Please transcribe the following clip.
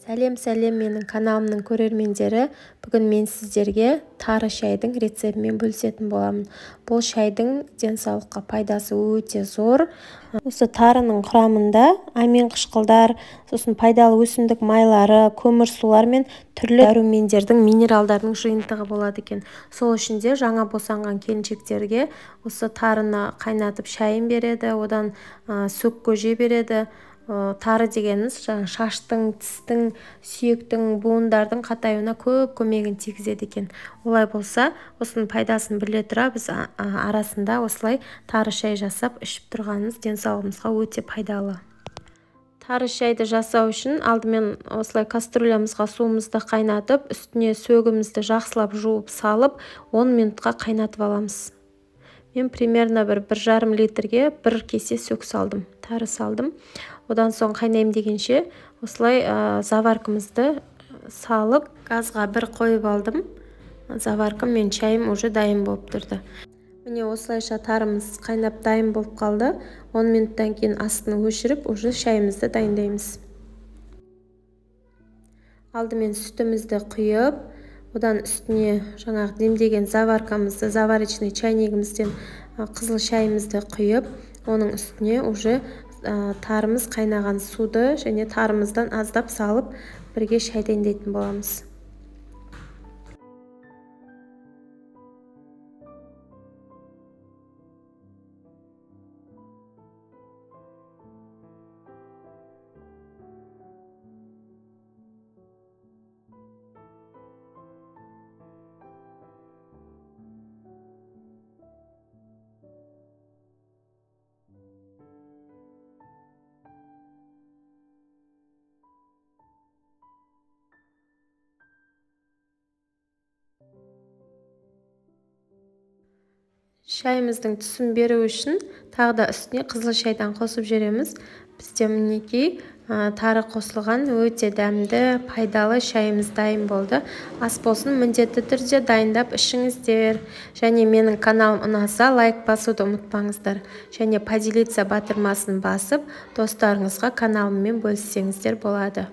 Сәлем сәлем менің каналымның көрермендері. Бүгін мен сіздерге тары шайдың рецептімен бөлісетін боламын. Бұл шайдың денсаулыққа пайдасы өте зор. Осы тарының құрамында амин қышқылдар, сосын пайдалы өсімдік майлары, көмірсулар мен түрлі дәрумендердің, минералдардың жиынтығы болады екен. Сол үшін де жаңа босанған келіншектерге осы тарыны қайнатып шайын береді, одан сөк көже береді. Тары дегеніміз шаштың, тістің, сүйектің, буындардың қатаюына көп көмегін тигізеді екен. Олай болса, осының пайдасын біле тұра біз арасында осылай тары шай жасап ішіп тұрғанымыз денсаулығымызға өте пайдалы. Тары шайды жасау үшін алдымен осылай кастрюлямызға суымызды қайнатып, үстіне сөгімізді жақсылап жуып салып, 10 минутқа қайнатып аламыз. Мен примерно бір 1,5 литрге бір кесе сөк салдым, тары салдым. Одан соң қайнайым дегенше осылай заваркамызды салып, газға бір қойып алдым. Заваркам мен шайым уже дайын болып тұрды. Міне осылайша тарымыз қайнап дайын болып қалды. 10 минуттан кейін астын өшіріп, уже шайымызды дайындаймыз. Алдымен сүтімізді құйып, одан үстіне жаңағы демдеген заваркамызды, заварочный чайнигімізден қызыл шайымызды құйып, оның үстіне уже тарымыз қайнаған суды және тарымыздан аздап салып, бірге шай дайындайтын боламыз. Шайымыздың түсін беру үшін тағы да үстіне қызыл шайдан қосып жібереміз. Бізде мінекей тары қосылған өте дәмді, пайдалы шайымыз дайын болды. Ас болсын, міндетті түрде дайындап ішіңіздер. Және менің каналым ұнаса лайк басуды ұмытпаңыздар. Және поделиться батырмасын басып, достарыңызға каналыммен бөліссеңіздер болады.